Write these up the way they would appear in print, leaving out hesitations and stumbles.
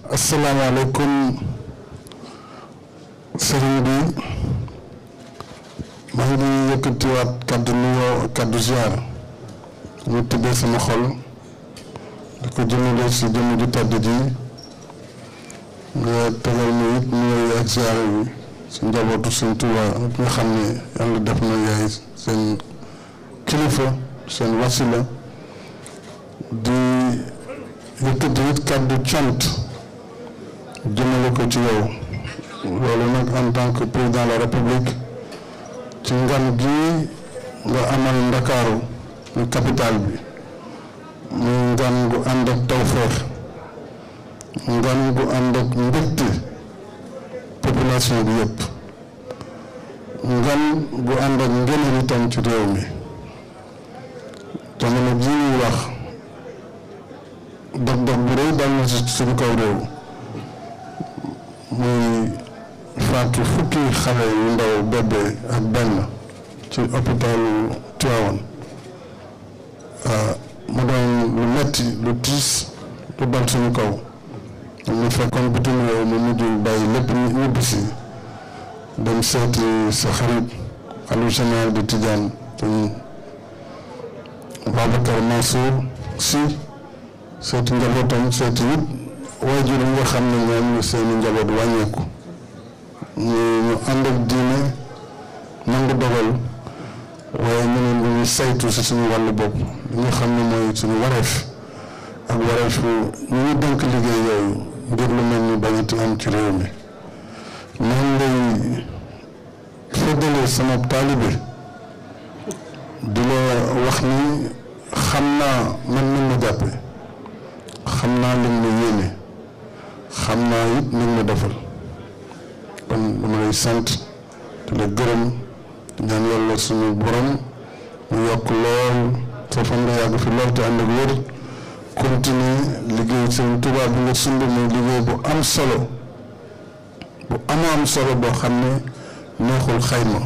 asalaamaaleykum sëriñ bi maa ngi yëkkatiwaat kaddu nuyoo kaddu ziar ñu tuddee sama xol di ko jëmale si jëmm ju tedd ji nga tegal ma it nuyoo ak ziar yi si njabootu Sëriñ Tuubaa nga xam ne yàlla def na yaay seen kilifa seen wasila di yëkkati it kaddu cant jëmale ko ci yow loolu nag en tant que président de la république ci ngan gi nga amal Ndakaaru muy capitale bi muy ngan gu ànd ak tawfeex ngan gu ànd ak mbégte population bi yëpp ngan gu ànd ak ngëneel itam ci réew mi jamono ji ñuy wax dog-dog bu rëy dal na ci suñu kaw réew muy faatu fukki xale yu ndaw bébé ak benn ci hôpitalu Tivaouane mu doon lu metti lu tiis lu dal suñu kaw ñu fekkoon bitim réew mu mujj bàyyi lépp ñibbisi dem seeti sa xarit xalifa général de Tidiane sëñ Babacar Mansour Sy seeti njabootam seeti it waajur yi nga xam ne ñoom seeni njaboot wàññeeku ñu ànd ak diine nangu dogal waaye ñu ne ñu saytu si suñu wàllu bopp li nga xam ne mooy suñu wareef ak wareefu ñu ñu dénk liggéey yooyu ngir lu mel ni bañati am ci réew mi noonu lay feddalee sama taalibe di la wax ni xam naa man ni ma jàppe xam naa lim ma yéene xam naa it lim ma defal kon dama lay sant di la gërëm di ñaan yàlla suñu borom mu yokk lool sa fan nga yàgg fi lool te ànd ak wér continuer liggéey Sëriñ Tuubaa bi nga sumb muy liggéey bu am solo bu am solo boo xam ne neexul xayma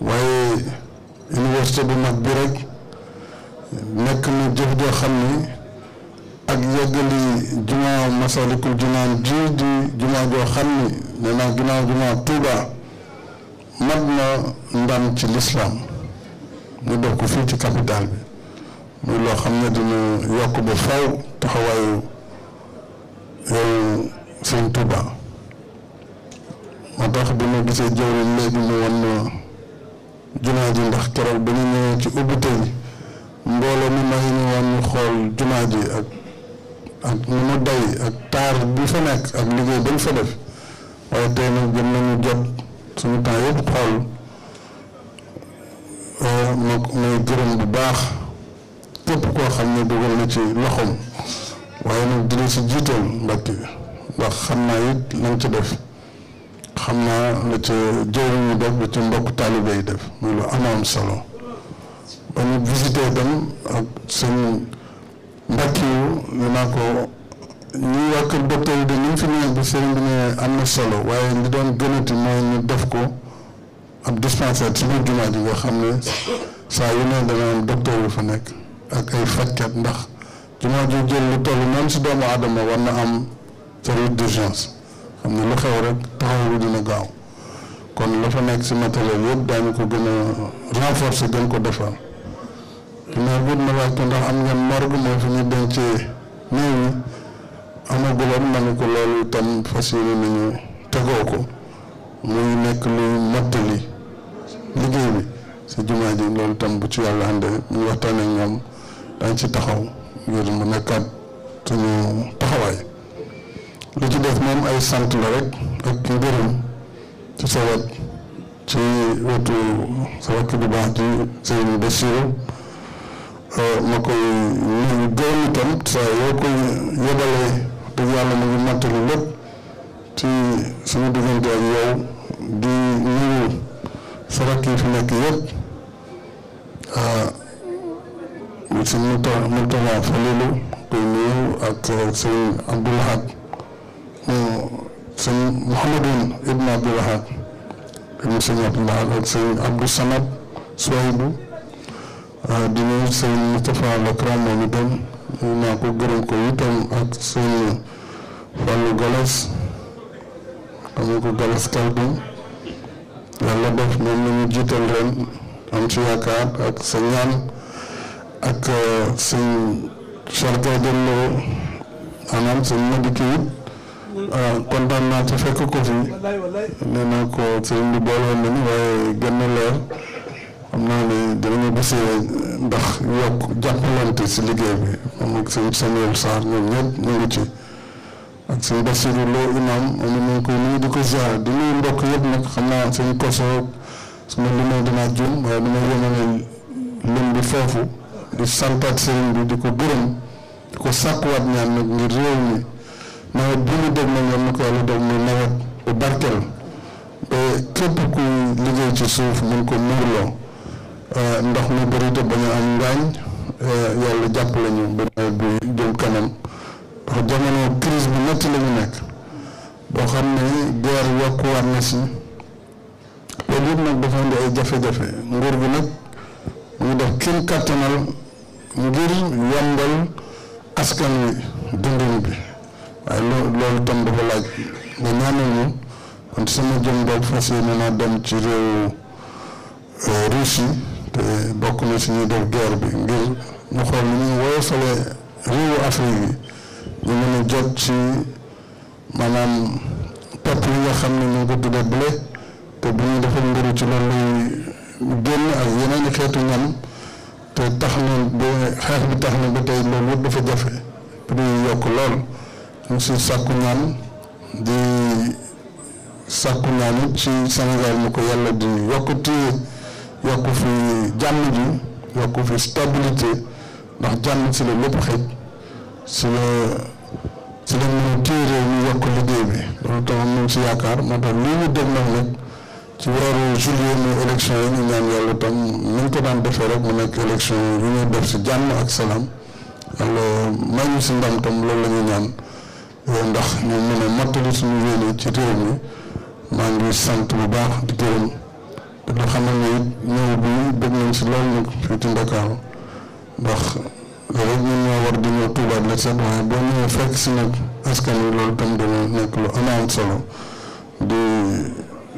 waaye université bu mag bi rek nekk na jëf joo xam ni ak yeggali jumaa Masalikul Jinaan ji di jumaa joo xam ni nee naa ginnaaw jumaa Tuuba mat na ndam ci lislaam ñu def ko fii ci capital bi muy loo xam ne dina yokk ba faw taxawaayu yow Sëriñ Tuuba moo tax bi ma gisee jëwriñ léegi mu won na jumaa ji ndax keroog ba ñu ñëwee ci ubbite bi mbooloo mi ma ngi ñëwoon ñu xool jumaa ji ak ni mu day ak taar bi fa nekk ak liggéey bañ fa def waaye tey nag gën nañu jot suñu temps yëpp xool may gërëm bu baax képp koo xam ne dugal na ci loxoom waaye nag dina si jiital Mbàkke ndax xam naa it lañ ci def xam naa la ca jëwriñ ñu def la ca mbokk taalibe yi def muy lu am solo ba ñu visité dem ak seen Mbàkke yu li naa ko ñuy wax kër docteur yi de ñu fi ñëwee bi sëriñ bi ne am na solo waaye li doon gënati mooy ñu def ko ab dispensaire ci biir jumaa ji nga xam ne saa yu ne dana am docteur yu fa nekk ak ay fajkat ndax jumaa ji jël lu toll même si doomu aadama war na am service d'urgence xam ne lu xew rek taxaw bi dina gaaw kon la fa nekk si matériel yëpp daañu ko gën a renforcer gën ko defar mais bu ma laaj ko ndax am ngeen morgue mooy fi ñu dencee néew yi amaguloon ma ne ko loolu itam fas yéene nañu tegoo ko muy nekk luy mottali liggéey bi si jumaa ji loolu itam bu ci yàlla àndee ñu waxtaan ak ñoom dañ ci taxaw ngir mu nekkaat suñu taxawaay li ci def moom ay sant la rek ak ngërëm ci sa wet ci wetu sa wakk bu baax ci Sëriñ Bassirou ma koy nuyu gërëm itam saa yoo koy yebalee dëgg yàlla mu ngi mottali lépp ci suñu diggante ak yow di nuyu sa rakk yi fi nekk yëpp si Mourtala Falilou koy nuyu ak sëñ Abdoulahad sëñ Mouhamadoun Ibn Abdoulahad ibn sëñ Abdoulahad ak sëñ Abdou Samad Souaïbou di nuyu sëñ Moustapha Lakram moom itam naa ko gërëm ko itam ak sëñ Galas xamuñ ko Galas Kalbi yàlla def moom la ñu jiital ren am ci yaakaar ak sa ñaan ak sëñ Cheikh Diallo maanaam sëñ Madiki kontaan naa ci fekk ko fi nee naa ko sëñ bi boole nañu waaye gën na leer xam naa ne dinañu gisee ndax yokk jàppalante si liggéey bi moom ak sëñ Samuel Sarr ñoom ñëpp ñu ngi ci ak sëñ Bassirou Lo imam moom ñu ngi koy nuyu di ko ziar di nuyu mbokk yëpp nag xam naa sëñ Koso su ma limee dinaa juum waaye dama yemale lim bi foofu di santaat sëriñ bi di ko gërëm di ko sàkkuwaat ñaan nag ngir réew mi nawet bi ñu dégg nañ yoon na ko yàlla def muy nawet bu barkeel ba képp kuy liggéey ci suuf mun ko muurloo ndox mi bëri te bañ a am ngaañ yàlla jàppale ñu ba nawet bi jëm kanam ndax jamono crise bi métti la ñu nekk boo xam ne guerre yokkuwaat na si loolu yëpp nag dafa indi ay jafe-jafe nguur gi nag mu ngi def kenn kàttanal ngir yombal askan wi dundin bi waaye loolu tam dafa laaj nga ñaanal ñu kon sama jëm bopp fas yéene naa dem ci réewu Russie te bokk na si ñuy def guerre bi ngir ñu xool ni ñuy woyofalee réewu Afrique yi ñu mën a jot ci maanaam pepp yi nga xam ne ñu ngi ko tuddee blé te bu ñu defal mburu ci loolu lay génn ak yeneen i xeetu ñam te tax na ba xeex bi tax na ba tey loolu yëpp dafa jafe prix yi yokk lool ñu si sàkku ñaan di sàkku ñaan it ci Sénégal mu ko yàlla di yokk fi jàmm ji yokk fi stabilité ndax jàmm si la lépp xëj si la mën a téye réew mi yokk liggéey bi loolu tamit ñu ngi si yaakaar moo tax lii ñu dégg nag ci weeru juillet muy élection yi ñu ñaan yàlla tam ni ñu ko daan defee rek mu nekk élection yu ñuy def si jàmm ak salaam yàlla may ñu si ndam tam loolu la ñuy ñaan ndax ñu mën a mottali suñu yéene ci réew mi maa ngi sant bu baax di gërëm te lu xamal ne it ñëw bi bëgg nañ si loolu nag fii ci Ndakaaru ndax rek ñun ñoo war di ñëw Touba la set waaye boo ñëwee fekk si nag askan wi loolu tam dana nekk lu am solo di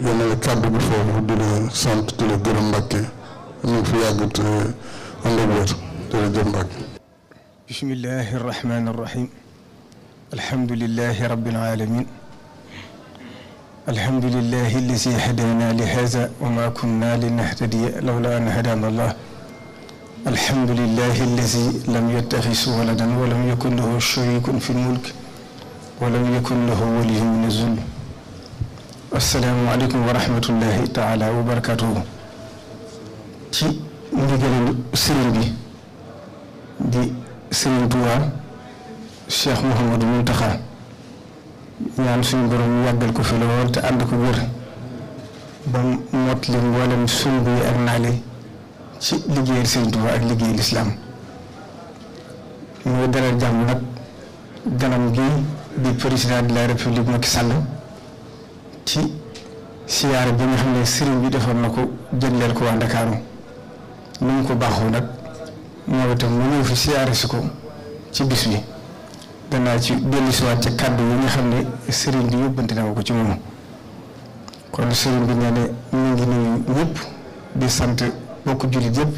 yéenale kàddu bi foofu di la sant di la gërëm Mbàkke ñu fi yàgg te ànd ak wér jërëjëf Mbàkke. bismillahi rahmaani rahim alhamdulillahi rabbil alamin alhamdulillahi allazi hadana li haza wa ma kunna linahtadiya lawla an hadana allah alhamdulillahi allazi lam yattakhis waladan wa lam yakun lahu sharikun fi lmulk wa lam yakun lahu waliyyun min az-zulm. assalaamu aleykum wa rahmatullahi taala wa barakatuhu. ci ndigalu sëriñ bi di sëriñ Tuubaa Cheikh Mouhamadou Mountakha ñaan suñu borom yàggal ko fi lool te ànd ko wér ba mot li mboolem sumb yi ak naale ci liggéeyal sëriñ Tuubaa ak liggéeyal lislaam. ñu dalal jàmm nag ganam gi di président de la république Macky Sall ci siyaare bi nga xam ne sëriñ bi defoon na ko jëndeel ko waa Ndakaaru ni mu ko baaxoo nag moo itam mu ñëw fi siyaare si ko ci bis bi danaa ci dellusiwaat ca kàddu yi nga xam ne sëriñ bi yóbbante na ko ci moom. kon sëriñ bi nee ne ñu ngi nuyu ñëpp di sant mbokki jullit yëpp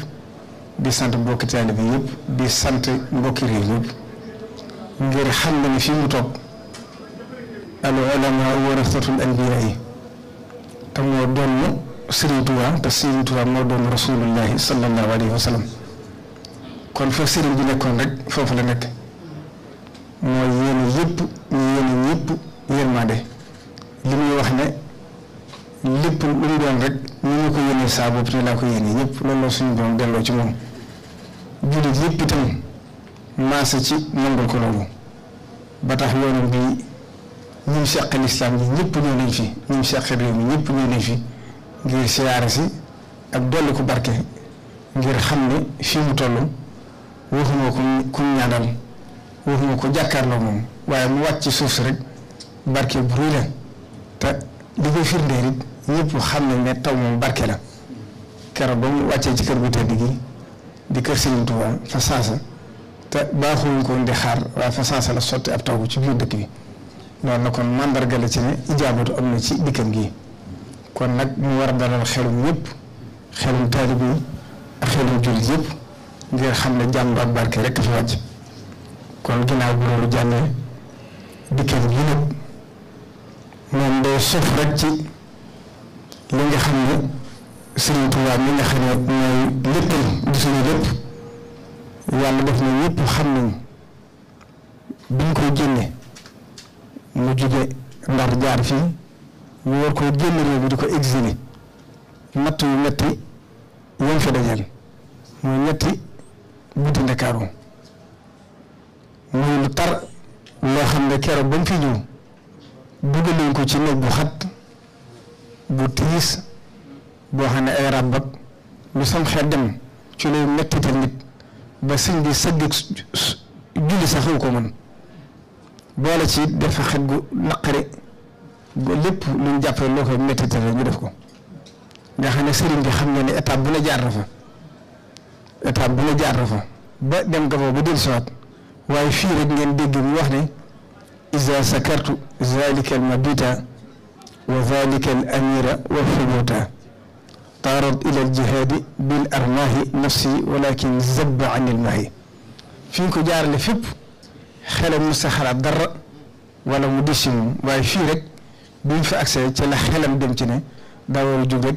di sant mbokki taalibe bi yëpp di sant mbokki réew yëpp ngir xam na ne fii mu toog al ulamaa warasatul anbiyaa yi te moo doon Sëriñ Tuubaa te Sëriñ Tuubaa moo doon rasulullahi sallallahu alayhi wa sallam. kon fa sëriñ bi nekkoon rek foofu la nekk mooy yéene yëpp ñu yéene ñëpp yërmande li muy wax ne lépp lu mu doon rek ñu ngi ko yéene saa bopp ne laa ko yéene ñëpp loolu la suñu doon delloo ci moom. jullit yëpp itam maase ci nangul ko loolu ba tax yoonam bi ñim seq lislaam yi ñëpp ñëw nañ fi ñim seq réew mi ñëpp ñëw nañ fi ngir siyaare si ak dolli ko barke ngir xam ne fii mu toll waxuma ko ku ñaanal waxuma ko jàkkaarloo moom waaye mu wàcc ci suuf si rek barke bu rëy la te li koy firndeel it ñëpp xam nañ ne taw moom barke la keroog ba mu wàccee ci kër gu tedd gi di kër Serigne Touba fa saasa te baaxuñ ko di xaar waaye fa saasa la sotti ab taw ci biir dëkk bi loolu na kon mandarga la ci ne ijaabatu am na ci dikkam gi kon nag ñu war a dalal xelum ñëpp xelum taalibe yi ak xelum jullit yëpp ngir xam ne jàmm ak barke rek fi wàcc kon ginnaaw bu loolu jàllee dikkam gi nag moom day sof rek ci li nga xam ne Sëriñ Tuubaa mi nga xam ne mooy léppam di suñu lépp yàlla def na ñëpp xam nañ biñ koy génne mu jóge Ndar jaar fii ñu war koo génne réew bi di ko exilé natt yu metti yom fi dajal muy ñetti guddi Ndakaaru muy lu tar loo xam ne keroog ba mu fi ñëw dugal nañ ko ci néeg bu xat bu tiis boo xam ne ay ràbb ak lu sam xel dem ci lay mettital nit ba sëñ bi sëgg julli sax xaw ko mën boole ci dafa xet gu naqari lépp luñ jàppee loo koy mettital ñu def ko nga xam ne sëriñ bi xam ne ne étape bu la jaar na fa ba dem Gabon ba dellu siwaat waaye fii rek ngeen dégg mu wax ne iza sakartu zalika al mabita wa zalika al amira wa fubuta taarat ila al jihaadi bil armaahi nafsi walakin zabba an il maahi fi ñu ko jaarale fépp xelam mu sa xalaat dara wala mu des ci moom waaye fii rek bi ñu fa accès ci la xelam dem ci ne daa war a jóg rek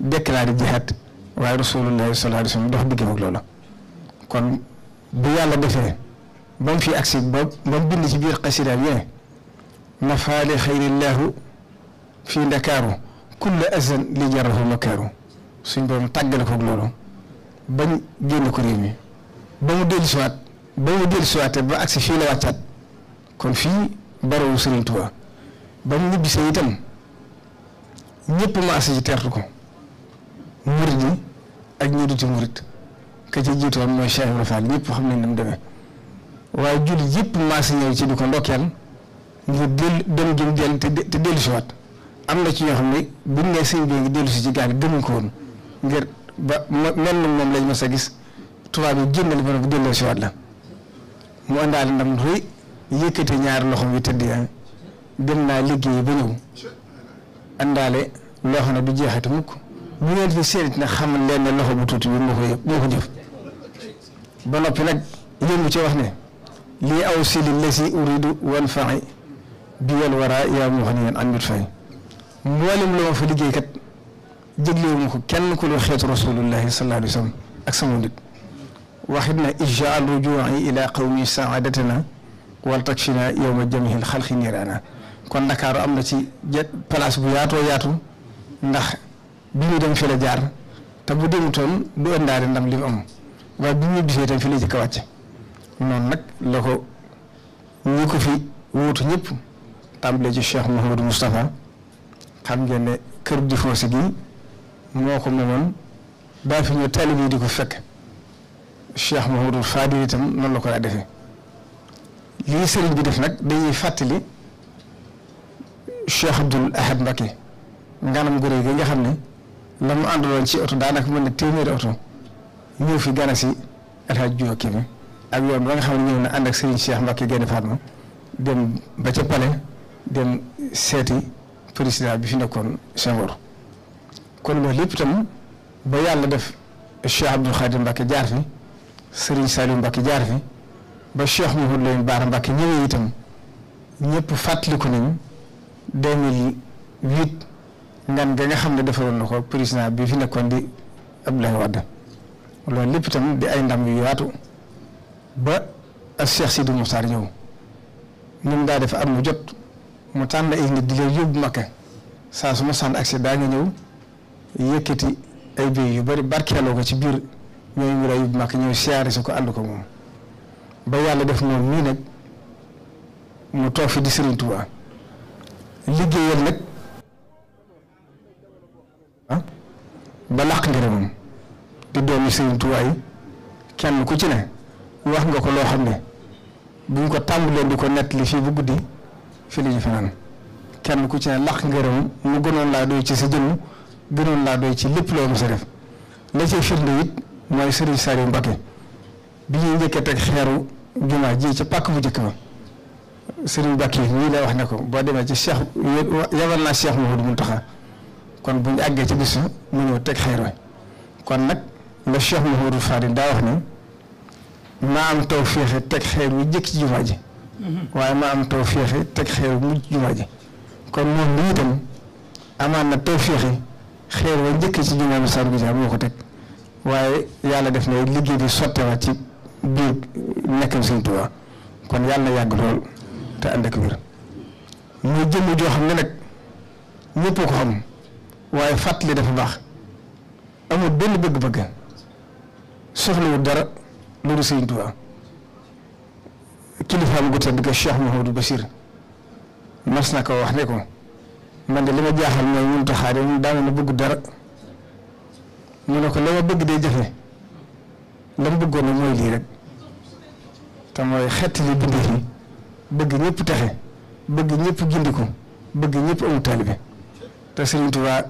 déclaré jihaad waaye rasulullahi sallallahu alayhi wa sallam dox diggam ak loola kon bu yàlla defee ba mu fi accès ba mu bind ci biir xasidaam yee nafaali xayrillahu fii ndakaaru kulla azan li jarahu makaaru suñ borom tàggale ko ak loolu bañ génn ko réew mi ba mu dellusiwaatee ba agsi fii la wàccaat kon fii barawu Sëriñ Tuubaa ba mu ñibbisee itam ñëpp maase ci teertu ko murid yi ak ñi duti murid ka ci jiitoon mooy Cheikh Ibrahima Fall ñëpp xam nañ ne mu demee waaye jullit yëpp maase ñëw ci di ko ndokkeel ngir dem jëm dellu te dellusiwaat am na ci ñoo xam ne buñ nee sëñ bi ngi dellusi ci gaal gëmuñ ko woon ngir ba mel na moom lañ mës a gis tubaab yi génnal ba nag dellusiwaat la mu àndaale ndam rëy yëkkate ñaari loxoom yi tëdd yaa dem naa liggéey ba ñëw àndaale loo xam ne du jeexati mukk bu ngeen fi seet nag xamal leen ne loxo bu tuuti bi moo ko jëf ba noppi nag yëngu ci wax ne lii aw si li lesi uridu wan faxi bi wal wara yaa mu wax ni yéen an mit fay mboolem la ma fa liggéey kat jéglewu ma ko kenn ku lu xeetu rasulullahi sallallahu alayhi wa sallam ak sama nit waxit na ijjaal rujuu'i ila qawmi saadatana wal takfina yowma jamihil xalqi niiraana kon Ndakaaru am na ci place bu yaatoo yaatu ndax bi ñu dem fi la jaar te bu demutoon du ëndaari ndam li mu am waaye bi ñu bisee tam fi la jëkk a wàcce noonu nag la ko ñi ko fi wuutu ñëpp tàmbalee ci Cheikh Mouhamadou Moustapha xam ngeen ne kër di foosi gi moo ko moomoon daa fi ñu taalibe yi di ko fekk Cheikh Mouhamadou Fadil itam noonu la ko daa defee lii sëriñ bi def nag dañuy fàttali Cheikh Abdoul Ahad Mbacké nganam gu rëy gi nga xam ne la mu àndaloon ci oto daanaka mën na téeméeri oto ñëw fi gana si El Hadj Diouf Kébé ak yoon ba nga xam ne ñëw na ànd ak Serigne Cheikh Mbacké Gaïndé Fatma dem ba ca Palais dem seeti président bi fi nekkoon Senghor kon loolu lépp itam ba yàlla def Cheikh Abdoul Khadir Mbacké jaar fi Serigne Saliou Mbacké jaar fi ba Cheikh Mouhamadou Lamine Bara Mbacké ñëwee itam ñëpp fàttaliku nañu 2008 ngan ga nga xam ne defaroon na ko président bi fi nekkoon di Abdoulaye Wade loolu lépp itam di ay ndam yu yaatu ba ak Cheikh Sidi Moukhtar ñëw ñun daa def at mu jot mu tànn ay nit di leen yóbbu Makka saa su ma sànn accès daa nga ñëw yëkkati ay béy yu bari barkeeloo ko ci biir ñooy mu daa yóbbu Makka ñëw siyaare si ko ànd ko moom ba yàlla def moom nii nag mu toog fi di Serigne Touba liggéeyal nag ba làq ngërëmam di doomi Serigne Touba yi kenn ku ci ne wax nga ko loo xam ne buñ ko tàmbalee di ko nettali fii bu guddi fii la ñu fanaan kenn ku ci ne làq ngërëmam mu gënoon laa doy ci sa jëmm gënoon laa doy ci lépp loo mos a def la ci firnde it mooy Serigne Saliou Mbacké bi ñuy njëkkee teg xeeru jumaa ji ca pàkk bu njëkk ba Serigne Bakki ñii la wax ne ko boo demee ci Cheikh yabal naa Cheikh Mouhamadou Mountakha kon bu ñu àggee ci bis mu ñëw teg xeer wi kon nag la Cheikh Mouhamadou Fadil daa wax ne maa am taw féexe teg xeer wu jëkk ci jumaa ji waaye maa am taw féexe teg xeer wu mujj ci jumaa ji kon moom lii itam amaan na taw féexe xeer wa njëkk ci jumaa bi Saalum Diagne moo ko teg waaye yàlla def na liggéey bi sottewaat ci biir nekkam Sëriñ Tuubaa kon yàlla na yàgg lool te ànd ak wér muy jëmm joo xam ne nag ñëpp ko xam waaye fàttali dafa baax amul benn bëgg-bëgg soxlawul dara loolu Sëriñ Tuubaa kilifaam gu tedd ga Cheikh Mouhamadou Bachir mas na ko wax ne ko man de li ma jaaxal mooy ñun taxaare ñun daana na bëggu dara mu ne ko la ma bëgg dee jafe la mu bëggoon na mooy lii rek te mooy xetti li bindee fi bëgg ñëpp texe bëgg ñëpp gindiku bëgg ñëpp amul taalibe te Sëriñ Tuubaa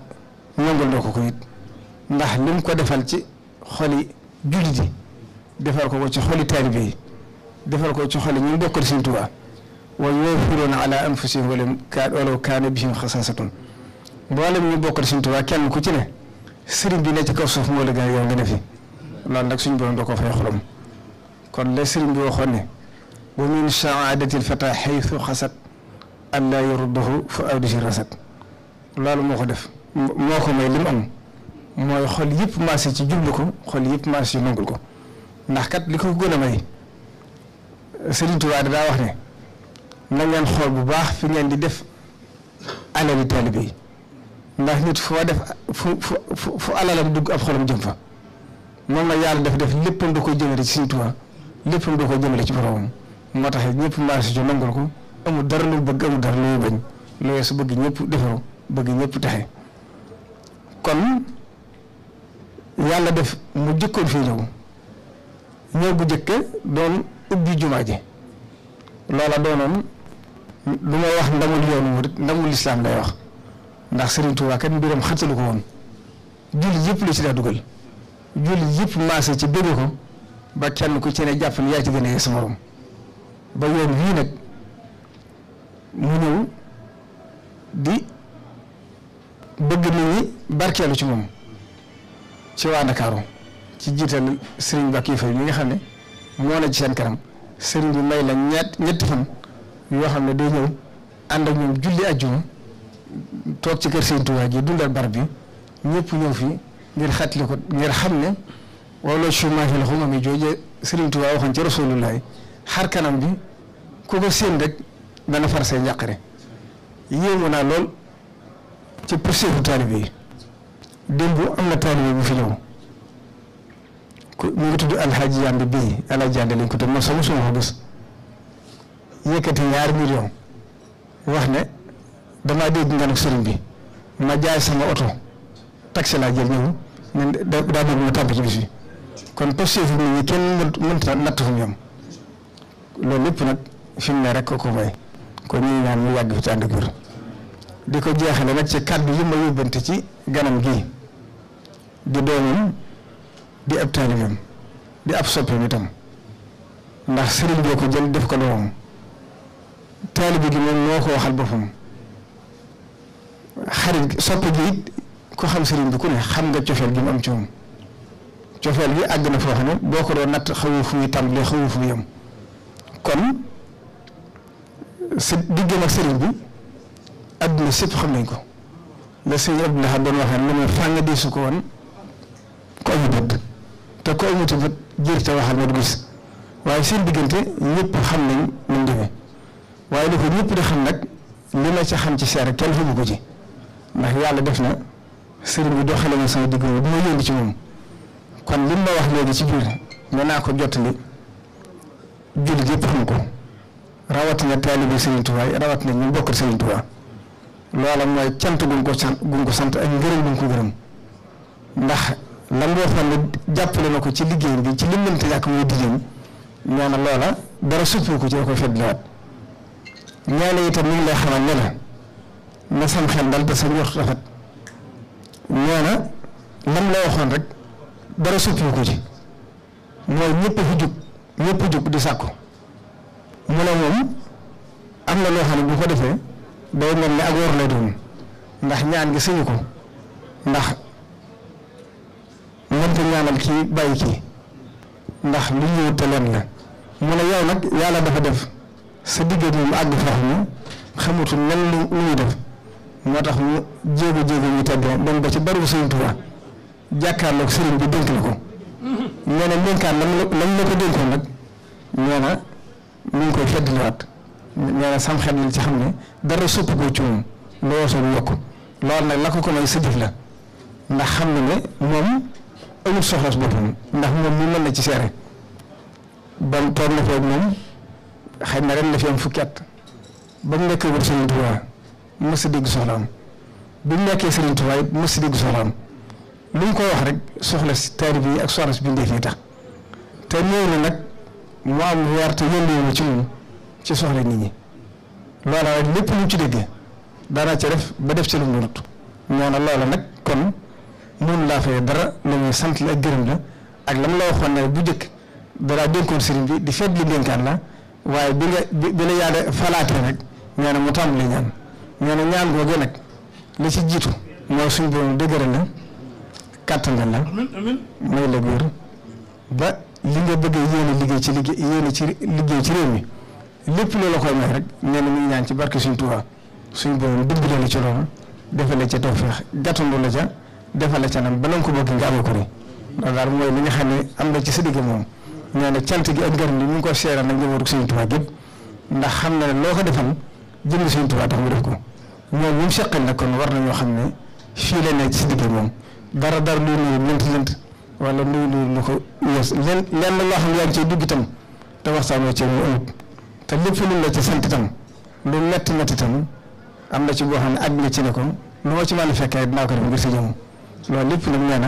ñongal na ko it ndax li mu ko defal ci xoli jullit yi defal ko ci xoli taalibe yi defal ko ci xoli ñu bokkal Sëriñ Tuubaa wa yu'thiruuna ala anfusihim walaw kaana bihim xasaasatun mboolem ñu bokkal Sëriñ Tuubaa kenn ku ci ne sëriñ bi ne ci kaw suuf moo la gën a yow nga ne fi loolu nag suñu borom da ko fay xolam kon la sëriñ bi waxoon ne wa min saadati lfata xaytu xasat an laa yuruddahu fa awdihi rasat loolu moo ko def moo ko may li mu am mooy xol yëpp maase ci jublu ko xol yëpp maase ci nangul ko ndax kat li ko gën a may Sëriñ Tuubaa daa wax ne na ngeen xool bu baax fi ngeen di def alali taalibe yi ndax nit foo def fu alalam dugg ab xolam jëm fa moom nag yàlla def léppam da koy jëmale ci Sëriñ Tuubaa léppam da koy jëmale ci boromam moo tax ñëpp maase ci nangul ko amul dara lu bëgg amul dara lu bañ loolu su bëgg ñëpp defaru bëgg ñëpp taxe kon yàlla def mu jëkkoon fii ñëw bu jëkk doon ubbi jumaa ji loola doonoon lu may wax ndamul yoonu murit ndamul lislaam lay wax ndax Sëriñ Tuubaa kat mbiram xattalu ko woon jullit yëpp la ci daa dugal jullit yëpp maase ci bëgg ko ba kenn ku ci ne jàpp ne yaa ci gën a yee sa morom ba yoon wii nag mu ñëw di bëgg nit ñi barkeelu ci moom ci waa Ndakaaru ci jiital Serigne Bakki Faye mi nga xam ne moo na ci seen kanam Serigne bi may la ñetti fan yoo xam ne day ñëw ànd ak ñoom julli ajjuma toog ci kër Serigne Touba gi dundal barab bi ñëpp ñëw fii ngir xatli ko ngir xam ne wala chômage la xuma mi jooje Serigne Touba waxoon ci Rasulullahi xar kanam bi ku ko séen rek dana far say njàqare yéemu naa lool ci poursuivre taalibe yi démb am na taalibe bu fi ñëw mu ngi tudd Alhaji Yande bii Alhaji Yande lañ ko tudd man sama suma ko gis yëkkati $2 millions wax ne damaa dégg nga nag sëriñ bi ma jaay sama oto taxi laa jël ñëw ne daa bëgg ma tàmp ci bis bi kon poursuivre nit ñi kenn mënta natt fu mu yem loolu lépp nag fi mu ne rek ko may kon ñu ñaan mu yàgg fi ci ànd ak wér di ko jeexale nag ci kàddu yi ma yóbbante ci ganam gi di doomam di ab taalibeem di ab soppeem itam ndax sëriñ boo ko jël def ko doomam taalibe gi moom moo ko waxal boppam xarit soppe gi it ko xam sëriñ bi ku ne xam nga cofeel gi mu am ci moom cofeel gi àgg na foo xam ne boo ko doon natt xawu fu muy tàmbalee xawu fu muy yem kon sa diggam ak sëriñ bi adduna sépp xam nañ ko la sëriñ Abdoulaye doon waxee lu ma fànn di su ko woon ko amu bët te ko amuti bët jër te waxal ma du gis waaye seen diggante ñëpp xam nañ nu mu demee waaye li ko ñëpp di xam nag li ma ca xam ci seere kenn xamu ko ci ndax yàlla def na sëriñ bi doxale na sama digg bu ma yónni ci moom kon li ma wax léegi ci biir mën naa ko jottali jullit yëpp xam ko rawatina taalibe Sëriñ Tuubaa rawatina ñu bokkal Sëriñ Tuubaa loola mooy cant gu ko sant ak ngërëm gu ko gërëm ndax lan boo xam ne jàppale na ko ci liggéey bi ci li mënta yàq muy diggéen nee na loola dara suppu ko ci da koy fedliwaat ñaane itam mi ngi lay xamal ne la na sam xel dal te sa njort rafet nee na lam la waxoon rek dara suppu ko ci mooy ñëpp fi jug di sàkku mu ne moom am na loo xam ne bu ko defee day mel ni ak wor lay doon ndax ñaan gi sëñu ko ndax mënta ñaanal kii bàyyi kii ndax lu ñëw te leen la mu ne yow nag yàlla dafa def sa digg moom àgg foofu ñu xamutul nan lu ñuy def moo tax mu jéego ñu teddee dem ba ci bariwul Sëriñ Tuubaa jàkkaarloog sëriñ bi dénk la ko nee na dénkaan lam la ko dénkoon nag nee na mi ngi koy feddliwaat nee na sam xel ci xam ne dara sopp ko ci moom loo soo yokk loolu nag la ko may sa jëf la ndax xam ne ne moom amul soxla si boppam ndax moom mi mën na ci seere ba toog na feeg moom xëy na ren la fi am fukki at ba mu nekkee wër Sëriñ Tuubaa mës a dégg soxlaam bi mu nekkee Sëriñ Tuubaa it mës a dégg soxlaam lu mu ko wax rek soxla si taalibe yi ak soxla si bindee fii tax te ñëw na nag mu am weer te yëngu ci moom ci soxla nit ñi loola rek lépp lu ci dégg daana ca def ba def ci lu mu mënut ñoo na loola nag kon mënu laa fay dara lu muy sant la ak gërëm la ak lam la waxoon ne bu njëkk dara dénkoon sëriñ bi di feet li dénkaan la waaye bi la yàlla falaatee rek ñoo ne mu tàmbali ñaan ñoo ne ñaan googu nag li ci jiitu mooy suñ borom dëgëral la kàttangal la may la wér ba li nga bëgg yéene liggéey ci liggéey ci réew mi lépp loolu koy may rek nee na muy ñaan ci barke suñ Tuubaa suñ borom dimbale la ci loolu defal la ca tawfeex gàttandu la ca defal la ca nam ba nga ko bëgg nga amee ko ni loolu daal mooy li nga xam ne am na ci sa digg moom nee na cant gi ak ngërëm li mu ngi ko seeral nag njabootu suñ Tuubaa gépp ndax xam na ne loo ko defal jënd suñ Tuubaa tax mu def ko ñoom ñu mu seqal nag kon war nañoo xam ne fii la nekk ci sa digg moom dara luy nuyu lënt wala nuyu lu ko yees lenn loo xam ne yaa ngi ciy dugg itam te waxtaanoo ci mu amut te lépp lu la ci sant itam lu metti itam am na ci boo xam ne àgg nga ci ne ko lu ma ci mën a fekkee dinaa ko def ngir sa jëmm loolu lépp nag nee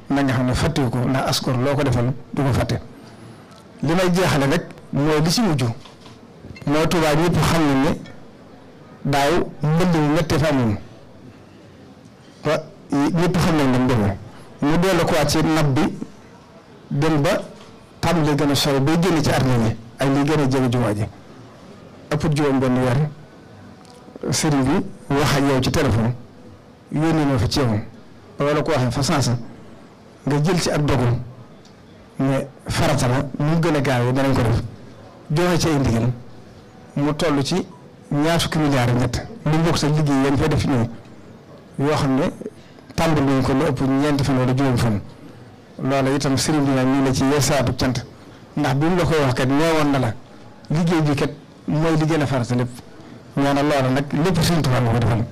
na nga xam ne fàttewu ko ndax askor loo ko defal du ko fàtte li may jeexale rek mooy li ci mujj mooy Tuubaa ñëpp xam nañ ne daaw mbënd mu méttee fa amoon ba ñëpp xam nañ ne demee mu dellu ko waat ci nab bi dem ba tàmbali gën a sori bay génn ci armée yi ak li gën a jege jumaa ji ëpp juróom benn weer sëriñ bi wax ak yow ci téléphone yónnee ma fa ci yow wala ko waxee fa sansa nga jël ci ak dogu ne farata la mu gën a gaawee danañ ko def joxe ci ay ndigal mu toll ci ñaar fukki milliards ak ñett lu bokk sa liggéey yañ fay def ñoom yoo xam ne tàmbali nañ ko lu ëpp ñeenti fan wala juróom fan loolu itam sëriñ bi nag ñu la ci yeesaatu cant ndax bi mu la koy wax kat ñeewoon na la liggéey bi kat mooy li gën a farata lépp ñaana loola nag lépp Sëriñ Tuubaa moo ko defal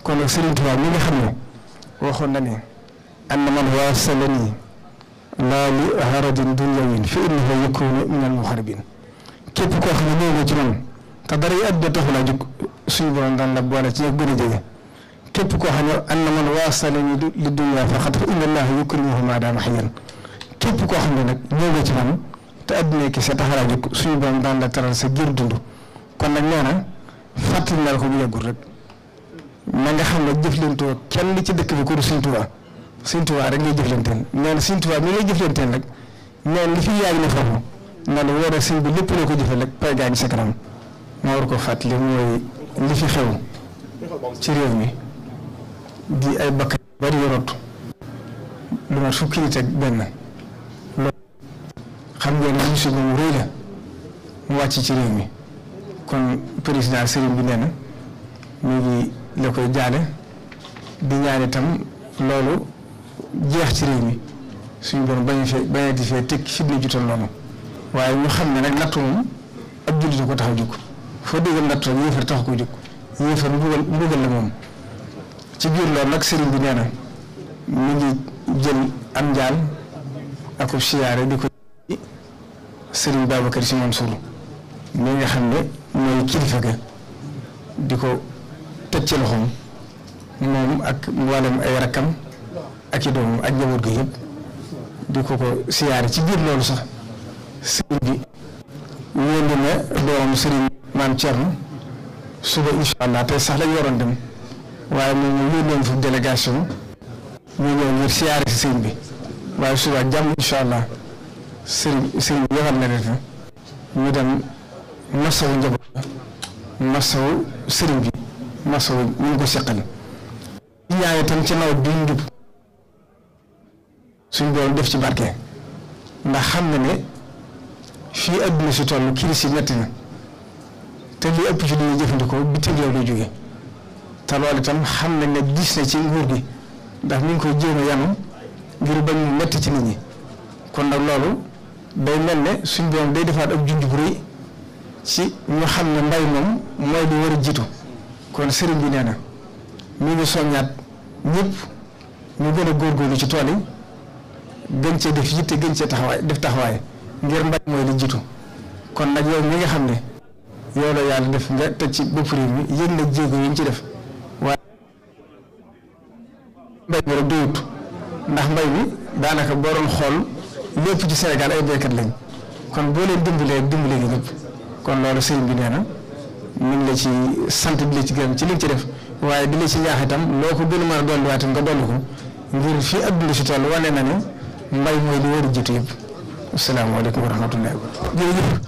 kon nag Sëriñ Tuubaa mi nga xam ne waxoon na ne anna man waasalani laa li haradin dunyawin fa innahu yakunu min al muharibin képp koo xam ne ñëw nga ci man te dara yi àdduna taxul a jóg suñu borom daan la boole ci gën a jege képp koo xam ne anna man waasalani li dunya faqat fa inna allaha yukrimuhu ma daama hayyan képp koo xam ne nag ñëw nga ci man te àdduna ki sa taxal a jóg suñu borom daan la teral sa giir dund kon nag nee na fàttali na la ko bu yàggul rek na nga xam ne jëflantoo kenn li ci dëkk bi ko du Sëriñ Tuubaa rek ngay jëflanteel nee na Sëriñ Tuubaa mi ngay jëflanteel rek neen li fi yaay ne foofu na la wóor a sëñ bi lépp loo ko jëfal rek pay gaa ngi sa kanam moo war ko fàttali mooy li fi xew ci réew mi di ay bakkan bari yorot lu mat fukki nit ak benn loolu xam ngeen ne musiba mu rëy la mu wàcc ci réew mi kon président sëriñ bi nee na mu ngi la koy jaale di ñaan itam loolu jeex ci réew mi suñu borom bañ di fee teg fitna jutal noonu waaye ñu xam ne nag nattu moom ab jullit ko tax a jóg foo déggal nattu rek yéefar tax ko jóg yéefar mbugal la moom ci biir loolu nag sëriñ bi nee na mu ngi jël am njaal ak siyaare di ko sëriñ Babacar Sy Mansour mi nga xam ne mooy kilifa ga di ko teg ci loxoom moom ak mboolem ay rakkam ak i doomam ak njaboot gi yëpp di ko siyaare ci biir loolu sax sëriñ bi yónni na doomam sëriñ maam Thierno suba incha allah tey sax lañ waroon dem waaye moom ñu yónnoon foofu délégation ñu ñëw ngir siyaare si sëriñ bi waaye suba jàmm incha allah sëriñ bi yebal na leen fa ñu dem masawu njaboot masawu sëriñ bi masawu ñu ngi ko seqal ñaan itam ci nawet bi njub suñ doon def ci barke ndax xam na ne fii adduna si toll crise yi metti na te li ëpp ci li ñuy jëfandikoo bitim réew lay jóge te loolu itam xam nañ ne gis na ci nguur gi ndax mi ngi koy jéem a yanu ngir bañ mu metti ci nit ñi kon nag loolu day mel ne suñ doom day defaat ab junj bu rëy ci ñu xam ne mbay moom mooy li war a jiitu kon sëriñ bi nee na mi ngi soññaat ñëpp ñu gën a góorgóorlu ci tool yi gën cee def yitte gën cee taxawaay ngir mbay mooy li jiitu kon nag yow mi nga xam ne yow la yàlla def nga teg ci bopp réew mi yéen nag jéego yi ñu ci def waaye mbay mi rek doyut ndax mbay mi daanaka boo doon xool lépp ci Sénégal ay béykat lañ kon boo leen dimbalee nga ñëpp kon loolu sëriñ bi nee na mi ngi la ci sant di la ci gërëm ci li nga ci def waaye di la ci ñaax itam loo ko gën a mën a dolliwaat nga dolli ko ngir fii adduna si toll wane na ne mbay mooy li war a jiitu yëpp. asalaamaaleykum wa rahmatullahi wa barakatuh.